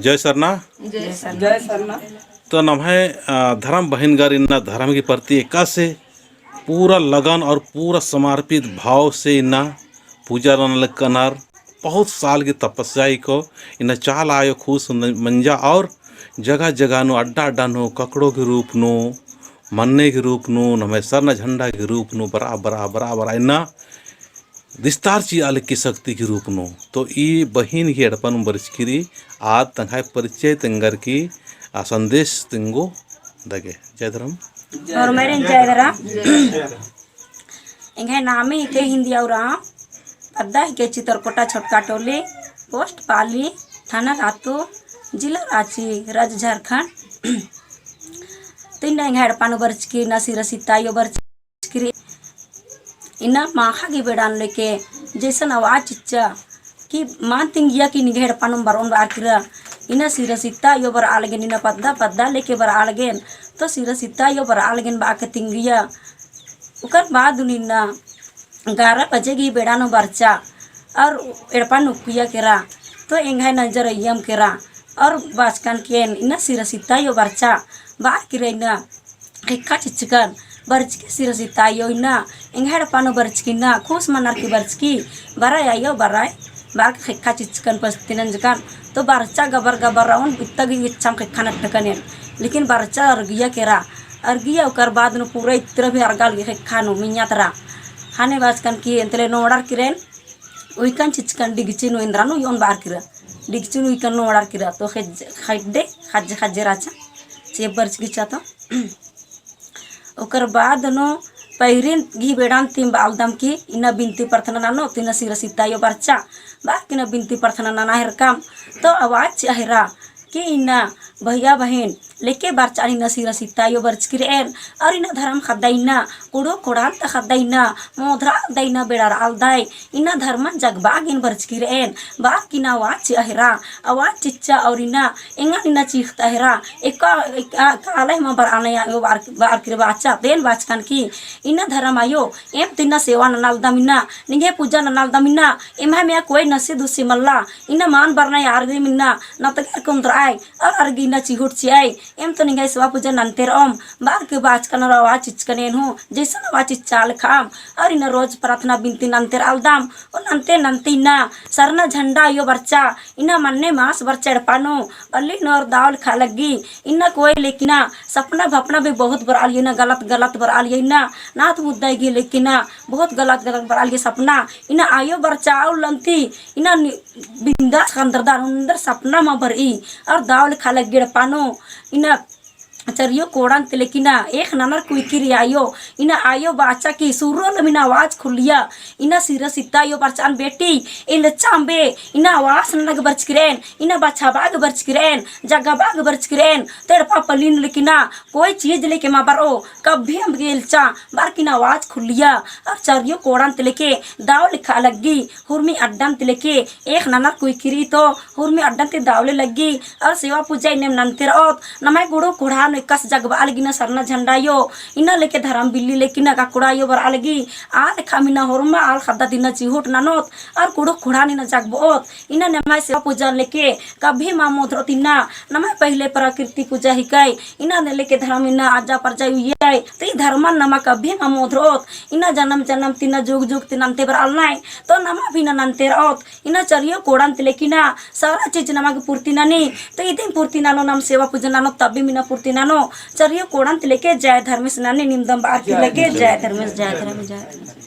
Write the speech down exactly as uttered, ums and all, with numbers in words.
जय सरना। जय सरना। जय सरना। तो नम्है, अ, धर्म बहिनगर इन्ना धर्म की प्रति एकासे पूरा लगन और पूरा समर्पित भाव से इन्ना पूजा नना लगनर। बहुत साल की तपस्या इको इन्ना चाला आयो खुस मंजा और जगह जगह नू अड्डा अड्डा नू ककड़ो की रूप नू, मन्ने की रूप नू, नम्है सरना झंडा की रूप नू बरा बरा बरा बरा इन्ना विस्तार चिआ लगी शक्ति की रूप नू। तो ई बहिन गही एड़पा नू बरचकी रई, आद तंग्है परिचय तेंगर की आ संदेश तेंगो दगे। जय धर्म। और मेरे जय धर्म। एंग्है नामे हिके हिंदिया उराँव, पद्दा हिके चितरकोटा छोटका टोली, पोस्ट पाली, थाना लातू, जिला राँची, राज्य झारखंड। तो इन्ना एंग्है एड़पा नू बरचकी, इन्ना सिरा सीता आयो बरचकी। इन्ना माखा गही बेड़ा नू लेके जैसन आवाज चिच्चा कि मान तिंगिया कि निंग्है एड़पा नू बरओन बअर किरा। इन्ना सिरा सीता आयो बरआ लगेन, इन्ना पद्दा पद्दा लेके बरआ लगेन। तो सिरा सीता आयो बरआ लगेन बअके तिंगिया। उकर बाद नू इन्ना ग्यारह बजे गही बेड़ा नू बरचा और एड़पा नू उक्किया केरा। तो एंग्है नजर अइयम केरा और बाचकन की एन इन्ना सिरा सीता आयो बरचा बअर किरा। इन्ना ख़ेक्खा चिच्चकन बरचकी सिरा सीता आयो इन्ना, एंग्है एड़पा नू बरचकी इन्ना, खुस मनर की बरचकी, बरअय आयो बरअय, बअर ख़ेक्खा चिच्चकन पस्ती नंजकन। तो बरचा गबर गबर रओन, इत्ता गही इच्छाम ख़ेक्खा नट्टकन एन। लेकिन बरचा अरगिया केरा, अरगिया उकर बाद नू पूरा इत्तरा भी अरगा लगी ख़ेक्खा नू मियाँ तरा। ख़ने बाचकन की एन तले नोड़र किरेन, उइकन चिच्चकन डिगची नू एन्दरा नू अयोन बअर किरा, डिगची नू उइकन नोड़र किरा। तो ख़ेज-, ख़ेड्डे, ख़ज्जे ख़ज्जे रहचा, चेंप बरचकी चिच्चा तो। उकर बाद नू पहिरिन गही बेड़ा नू तिम बआलदम की इन्ना बिनती प्रार्थना ननोत, इन्ना सिरा सीता आयो बरचा, बअर की इन्ना बिनती प्रार्थना नना हेलरकम। तो आवाज चिआ हेलरा कि इन्ना भैया बहिन लेके बरचा, इन्ना सिरा सीता आयो बरचकी रएन, और इन्ना धरम ख़द्दा इन्ना, कुँड़ुख़ कोड़ान ता ख़द्दा इन्ना, मोधरा आलदय इन्ना, बेड़ारआलदय, इन्ना धर्मन जगबआ गे एन बरचकी रएन, बअर की इन्ना आवाज चिआ हेलरा, आवाज चिच्चा और इन्ना एंगन इन्ना चीख़ता हेलरा, एका, एका, काले मा बरआ नया आयो बअर, बअर किरा बाचा, तेन बाचकन की, इन्ना धरम आयो, एम तो इन्ना सेवा ननालदम इन्ना, निंग्है पूजा ननालदम इन्ना, एम्है मइय्याँ कोई नसे दुसे मल्ला, इन्ना मान बरना आर गे इन्ना, नतगर कुन्दरअय, और अरगी इन्ना चिहुट चिअय, एम तो निंग्है सेवा पूजा नन्ते रओम, बअर की बाचकन और आवाज चिच्चकन एन हूँ, जैसन आवाज चिच्चा लेखाम, और इन्ना रोज प्रार्थना बिनती नन्ते रआलदम, और नन्ते नन्ते इन्ना सरना झंडा आयो बरचा, इन्ना मन्ने मास बरचा एड़पा नू, अल्ली नोर दाव लेखा लग्गी, इन्ना कोई लेकिना सपना भपना भी बहुत बरआलियो इन्ना, गलत गलत बरआलियो इन्ना, नात मुद्दा गे लेकिना बहुत गलत गलत बरआलियो सपना, इन्ना आयो बरचा और लन्ती, इन्ना नि-, बिंदास ख़न्दरदन उन्दर सपना मा बरई, और दाव लेखा लग्गी एड़पा नू, इन्ना चरियो कोड़न ती लेकिना, एक ननर कुइकी रई आयो, इन्ना आयो बाचा की सुरु लम इन्ना आवाज खुलिया, इन्ना सिरा सीता आयो बरचन बेटी, एल्चा अम्बे, इन्ना आवास नना गे बरचकी रएन, इन्ना बछाबआ गे बरचकी रएन, जगबआ गे बरचकी रएन, तो एड़पा पल्ली नू लेकिना, कोई चीज लेके मा बरओ, कभी अम्बगे एल्चा, बअर की इन्ना आवाज खुलिया, और चरियो कोड़न ती लेके, दाव लेखा लग्गी, हुरमी अड्डन ती लेके, एक ननर कुइकी रई तो, हुरमी अड्डन ती दावले लग्गी, और सेवा पूजा इन्नेम नन्ते रओत, नम्है कुँड़ुख़ कोड़हा नू एकासे जगबआ लगी इन्ना सरना झंडा आयो, इन्ना लेके धरम बिल्ली लेके इन्ना ककड़ा आयो बरआ लगी, आल ख़ेक्खा इन्ना होरमा आल ख़द्दा ती इन्ना चिहुट ननोत, और कुँड़ुख़ कोड़हा नू इन्ना जगबओत, इन्ना नम्है सेवा पूजा लेके कभी मा मोधरओत इन्ना, नम्है पहिले प्रकृति पूजा हिकई, इन्ना लेके धरम इन्ना आजा परजा उइयई, तो ई धरमन नमा कभी मा मोधरओत, इन्ना जनम जनम ती इन्ना जुग जुग ती नन्ते बरआलनय, तो नमा भी इन्ना नन्ते रओत, इन्ना चरियो कोड़न ती लेकिना, सारा चीज नमा गे पूर्ति ननी, तो इदिम पूर्ति ननो, नम सेवा पूजा ननो, तब भी इन्ना पूर्ति ननो, चरियो कोड़न ती लेके जय धर्मेस ननी, निमदम बअर की लेके जय धर्मेस, जय धर्मेस, जय धर्मेस।